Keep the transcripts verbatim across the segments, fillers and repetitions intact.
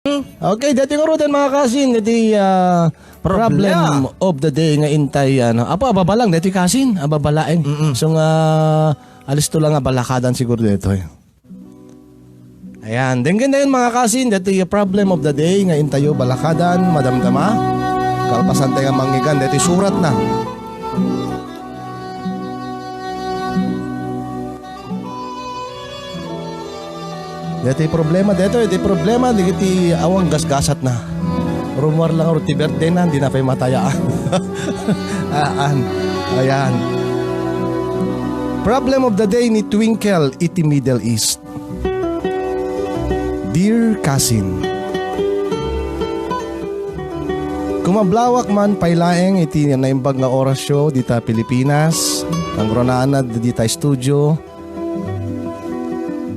Okay, dati nga ruden, mga kasin, dati, ah, Problem. Problem of the day nga intay, ano. Apo, ababa lang, dati kasin, ababa laeng. Mm-mm. So nga, alisto lang nga balakadan siguro dito, eh. Ayan, denggen dayon, mga kasin, dati problem of the day nga intayo balakadan, madamdama. Kalpasan tayo nga mangigan, dati surat na. Daytoy problema, daytoy, daytoy problema, dagiti awan gasgasatna. Rummuar lang ti birthday na, dina pay matayaan. Aan. Ayan. Problem of the day ni Twinkle iti Middle East. Dear cousin, kumablawak man pay laeng iti naimbag nga orasyo dita Pilipinas, kangrunaanna dita studio,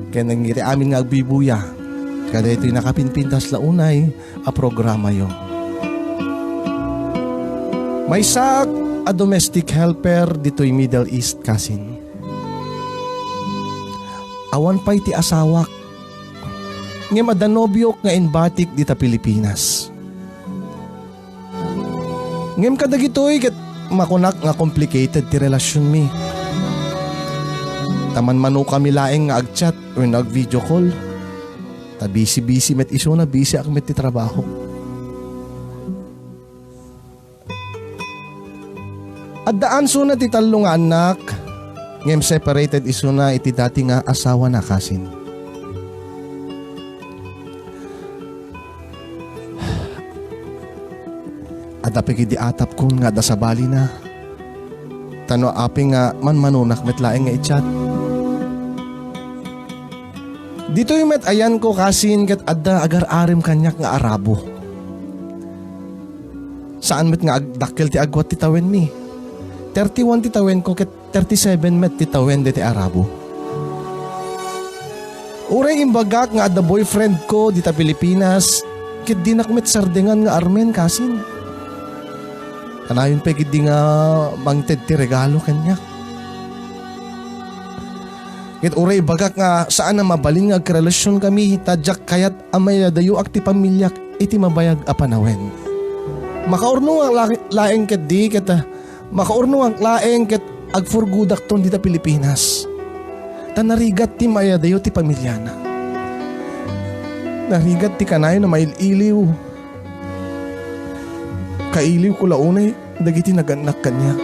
ken iti amin nga agbibuya kadaytoy nakapinpintas la unay a programayo. Maysaak a domestic helper ditoy Middle East, kasin. Awan pay ti asawak, ngem adda nobiok nga imbatik dita Pilipinas. Ngem kadagitoy ket makunak nga complicated ti relasionmi. Ta manmanokami laeng nga ag-chat wenno ag-video call. Ta busy-busy met isuna, busy-ak met ti trabaho. Adda ansona ti tallo nga annak, ngem separated isuna iti dati nga asawana, kasin. Adda pay ketdi atapkon nga adda sabalina. Ta no apay nga manmanonak met laeng nga i-chat. Ditoy met ayanko, kasin, ket adda agar-arem kaniak nga Arabo. Saan met nga agdakkel ti agwat ti tawenmi. Thirty-one ti tawenko ket thirty-seven met ti tawen deti Arabo. Uray imbagak nga adda boyfriendko dita Pilipinas, ket dinak met sardengan nga armen, kasin. Kanayon pay ketdi nga mangted ti regalo kaniak. Ket uray ibagak nga saan a mabalin nga agkarelasionkami, ta diak kayat a mayadayoak ti pamiliak iti mabayag a panawen. Makaurnongak la-, laeng ketdi ket, ah, makaurnongak laeng ket agfurgodakton dita Pilipinas. Ta narigat ti mayadayo ti pamiliana. Narigat ti kanayon a mail-iliw. Kailiwko la unay dagiti nagannak kaniak.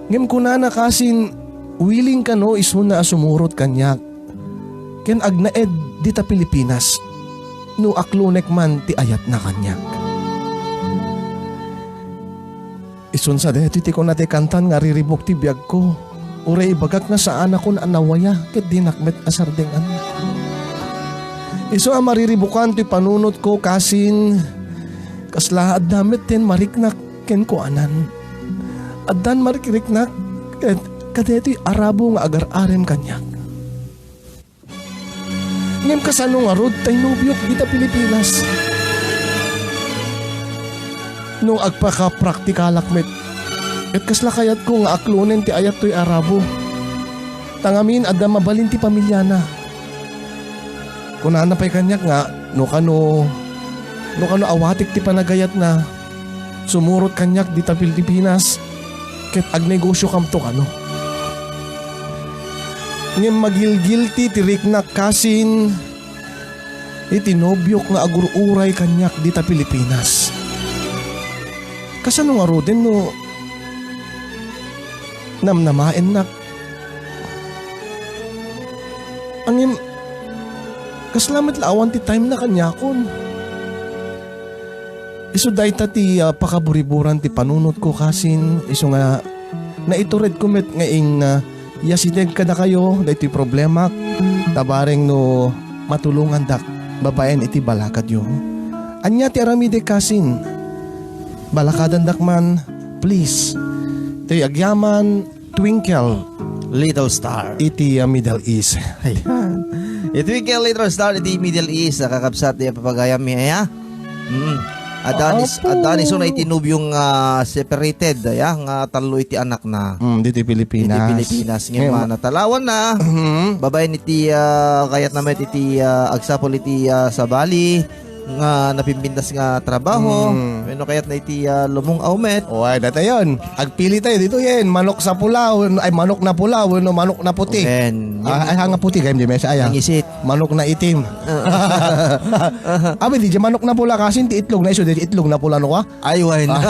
Ngem kunana, kasin, willing kano isuna a sumurot kaniak ken agnaed dita Pilipinas no aklonek man ti ayatna kaniak. Isun sa daytoy ti kuna ti kantan nga ariribuk ti biagko. Uray ibagak nga saanakon a nawaya ket dinak met a sardengan. Isu a mariribukan ti panunotko, kasin, kasla adda met ti mariknak kenkuanan. Addan marikriknak ket kadaytoy Arabo nga agar-arem kaniak. Ngem kasano ngarud tay nobiok dita Pilipinas? No agpakapraktikalak met, ket kasla kayatko nga aklonen ti ayat toy Arabo. Ta ngamin, adda mabalin ti pamiliana. Kunana pay kaniak nga, no kano, no kano awatek ti panagayatna, sumurot kaniak dita Pilipinas, ket agnegosio kamto kano. Ngem magilgilti ti riknak kasin iti nobiok nga agur-uray kaniak dita Pilipinas. Kasano ngaruden no namnamaennak? Ngem, kasla met la awan ti time na kaniakon. Isu dayta ti, ah, pakaburiburan ti panunotko kasin, isu nga naituredko met nga in, ah, yasideg kadakayo daytoy problemak, ta bareng no matulongandak babaen iti balakadyo. Ania ti aramidek kasin? Balakadandak man, please. Toy agyaman, Twinkle Little Star. Iti, ah, Middle East. Ayan. Iti Twinkle Little Star iti Middle East, ah, kakabsat, di papagayam, eh, ah. Mm. Adanis, Apo. Adanis, una iti nobyo nga separated, ya, nga tallo iti anakna. Mm, dito Pilipinas. Iti Pilipinas, nga Ngayon, ma-, natalawan na. Mhm. Babaen iti, ah, kayat na met iti, ah, agsapul iti, ah, sabali, nga napimpintas nga trabaho. Mm. Wenno kayat na iti, ah, lumong-aw met. Uy, datayon. Agpili tayo dito yan. Manok sa pula, wen-, ay, manok na pula, wenno manok na puti. Amen. Ah, ay, hanga puti, kayam di mesa, ay, ah. Nangisit. Manok na itim. Abi, di dyan manok na pula kasi, ti itlog na iso, di itlog na pula, no, ka? Ay, why not?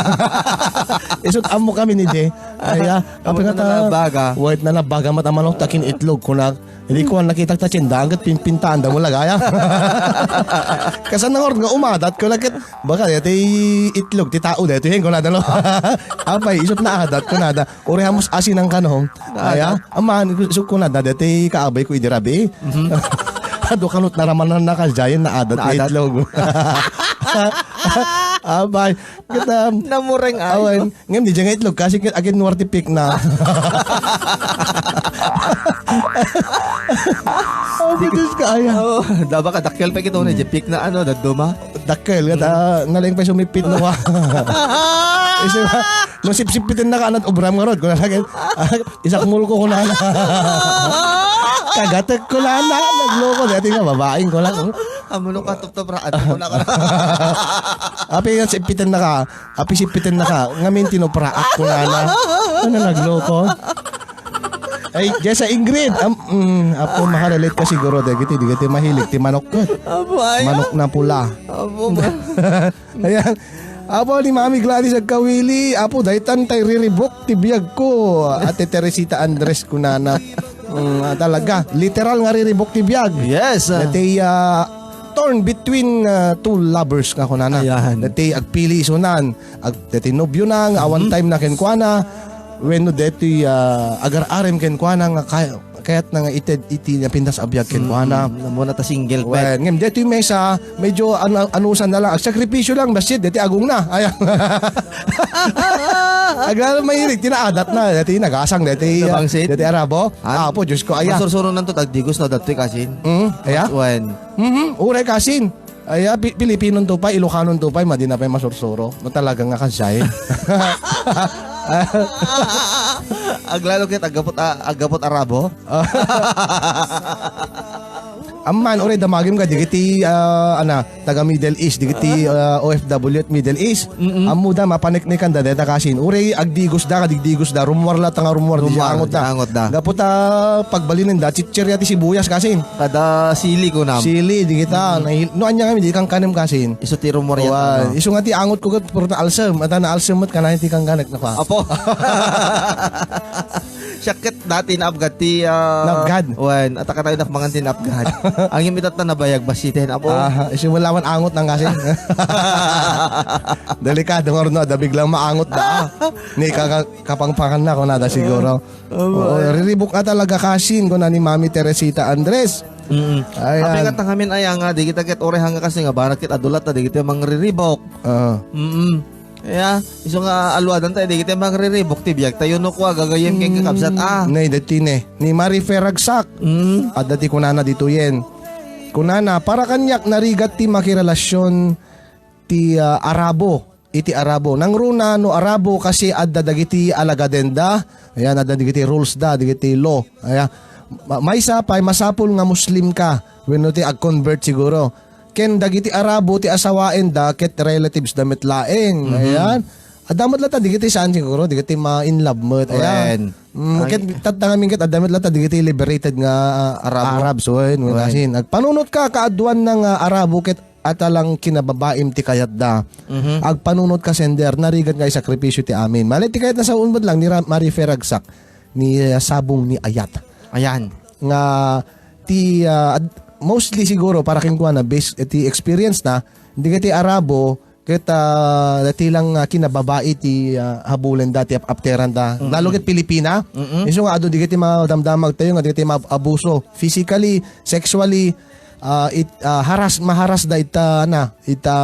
Isut ammo kami ni Jay. Ay, ah, Ammo apay na nga ta, nalabaga. Wait, nalabaga, mata manok, takin itlog, kunak. Hindi ko ang nakita ta tsinda, hanggat pinpintaan da mo lagaya. Kasan nangor nga umadat, kunak, ket, baka, dito itlog, ti tao, dito, yun, kunada, no? Apay, isut na adat, kunada. Uri hamos asin ang kanong. Aya, aman, isut kunada, dito kaabay ko idi rabi. Mhm. Adu kanot naraman na nakajayan na adat nga Naadat. itlog. Abay, kita, Namureng ayo. Awan, ngem di nga itlog, kasi agin nuwar ti pikna. Oh, Diyos ka, aya. Oh, daba ka, dakkel pa kito na, di pikna, ano, daduma. Dakkel, kata, nalaing pa sumipit na wa. Isa, no, sipsipiten na ka, anat obram nga rod, kuna lagi, isakmul ko, kuna na. Kagatek, kuna na, nagloko, dati nga, babaeng, kuna, oh. Amo no ka, tuptup, ra, ano, kuna, kuna. Api nga, sipiten na ka, api sipiten na ka, ngamin, tinupraak, kuna na. Ano, nagloko? Ay, Jessa Ingrid, am, mm, apo, makarelate ka siguro, dagiti, dagiti mahilig, ti manok, ket. Apo, ayo. Manok na pula. Apo, ma- Ayan. Apo ni Mami Gladys agkawili, apo, daytan tay riribok ti biag ko. Ate Teresita Andres kunana. Mm, ah, talaga, literal nga riribok ti biag. Yes, ah. Dati, ah, torn between, ah, two lovers nga kunana. Ayan. Dati agpili isunan, ag-, dati nobyo na, nga awan Mhm. time na kenkuana. Wenno dati, ah, agar-arem kenkuana nga kay-, kayat na nga ited iti napintas a biag kenkuana. Mm, muna ta single pet. Well, ngem detoy maysa, medyo anu-, anusan na lang. Agsakripisyo lang, bassit, deti agong na. Ay, aglalo mahilig, tinaadat na. Deti nagasang, deti, Nabangsit? Deti arabo. Ah. Apo, Diyos ko, aya. Masursuronan to, tagdigos na datoy, kasin. Mm, aya? When? Mhm, uray, kasin. Ay, ah, Pi-, Pilipino to pay, Ilocano to pay, madi na pay masursuro. No, talaga nga kasay. Aglalo ket aggapot a-, aggapot Arabo? Amman, uray damagim ka, digiti, ah, ana, taga Middle East, digiti, ah, O F W at Middle East. Mm-mm. Ammo da, mapaneknekan da, deta kasin. Uray agdigos da, kadigdigos da, rummuar la, tanga rummuar, di Rummuar, angot da. Angot da. Gapu ta pagbalinen da, chichirya ti sibuyas kasin. Kada sili, kunam. Sili, di kita. Mm. Nahil-, no, anya kami, di kang kanem kasin. Isu ti rumor yata, Wan, no? Isu nga ti angot ko ket, puro ta alsem. Ata na alsem met, kanayon ti kang kanek, nako. Apo. Siya ket dati naapgad ti, ah, Naapgad? Wan, at akatayo nakmangan ti naapgad. Ang imitat na nabayag, basiten, apo. Ah, isu mo laman angot nang kasin. Delikado nga ron, no? Da biglang maangot da, ah. Ni kaka-, kapangpangan na, kunada siguro. Aba, Oo, ay. Riribok nga talaga kasin, kuna ni Mami Teresita Andres. Mm. Ayan. Apay nga tangamin aya nga, di kita ket uray hanga kasi nga, barat ket adulat na, di kita mangriribok. Oo. Mm-mm. Kaya, isu nga aluadan tayo, di kita mangriribok, ti biag tayo no kwa, gagayem ken kakabsat, ah. Nay, dati ne. Ni Mari Feragsak. Mm. Adda ti kunana dito yen. Kunana, para kaniak narigat ti makirelasyon ti, ah, Arabo. Iti Arabo. Nangruna no Arabo kasi adda dagiti alagadenda. Ayan, adda dagiti rules da, dagiti law. Ayan. Ma-, maysa pay, masapul nga Muslim ka. Wenno ti ag-convert siguro. Ken dagiti Arabo ti asawaenda ket relatives da met laeng. Mhm. Ayan. Adda met latta dagiti saan siguro, dagiti ma-in love met. Ayan. Wen. Mm, Ay. Ket tatta ngamin ket adda met latta dagiti liberated nga, ah, Arabo. Arabs, wen, wen, Wen. Asin. Agpanunot ka, kaaduan na nga Arabo ket ata lang kinababaim ti kayatda. Mhm. Agpanunot ka, sender, narigat nga isakripisyo ti amin. Malay ti kayat na sa unbad lang ni Ra-, Mari Feragsak, ni, ah, Sabong ni Ayat. Ayan. Nga ti, ah, ad-, mostly siguro para kenkuana, based ti experience na, dagiti Arabo, ket, ah, dati lang, ah, kinababai ti, ah, habulen da, ti ap-, apteran da. Mm-mm. Lalo ket Pilipina. Mm-mm. Isu nga adu, dagiti madamdamag tayo nga dagiti maabuso. Physically, sexually, ah, it, ah, haras, maharas da ita, na, ita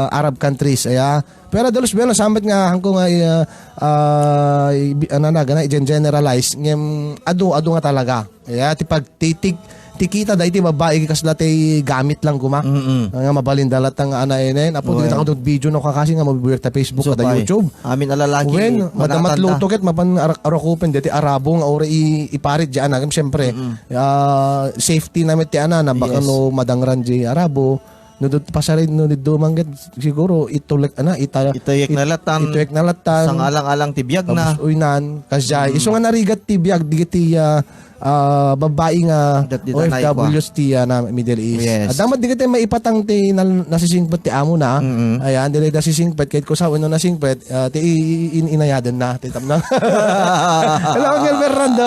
Arab countries, aya. Pero dalos belo, sambat nga, hangko nga, ah, ah, ibi-, ano na, gana, i-generalize, ngem adu, adu nga talaga. Aya, ti pagtitig, ti kita da iti babai, kasla ti gamit lang kuma. Mm-mm. Nga mabalin da latta nga anaenen. Apo, di Wen. Kita video no kakasi nga mabibuyag ta Facebook, So, kada pay. YouTube. Amin a lalaki, Wen, manatan da. Madama't luto ket mapan ar-, arakupen, deti Arabo nga uri i-, iparit di anagem, siyempre. Mm-mm. Ah, safety na met ti anana, baka Yes. no madangran di Arabo. No dut-, pasari, no didto man ket siguro, itulek, ana, ita-, Ituyek it-, na latan. ituyek na latan. Sangalang-alang ti biag na. Tapos uy nan, kasjay. Mm. Isu nga narigat ti biag, digiti, ah, ah, babai nga Dagiti O F Ws nanay ko, ah. ti, ah, na Middle East. Yes. Adda met digiti maipatang ti nal-, nasisingpet ti amo na. Mm-mm. Ayan, dili nasisingpet, kahit kusa wenno nasingpet, ah, ti i-, in-, inayaden na, ti tapno. Hello, Uncle Fernando.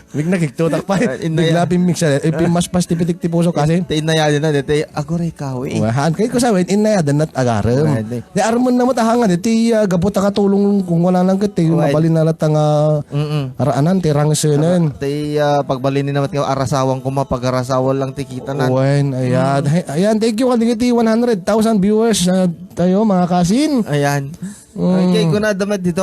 Big nakiktutak pa. Ah, inaya- Bigla pimmiksa, eh, pimmaspas ti pitik ti puso kasi. Ti inayaden na, deti, "Aguray ka, we." Wahan, kahit kusa wen, inayaden na agarem. Pwede. Di armen na met a nga, deti, ah, gapu ta katulong kung wala lang ket, ti Pwede. mabalin na latta nga Mm-mm. araanan, ti rangsenen. Ti, ah, pagbalin ni naman nga arasawan ko, mapagarasawan lang ti kita na. Wen, ayan. Mm. Hay-, ayan, thank you, kadagiti one hundred thousand viewers, ah, tayo, mga kasin. Ayan. Mm. Okay, kuna damit dito,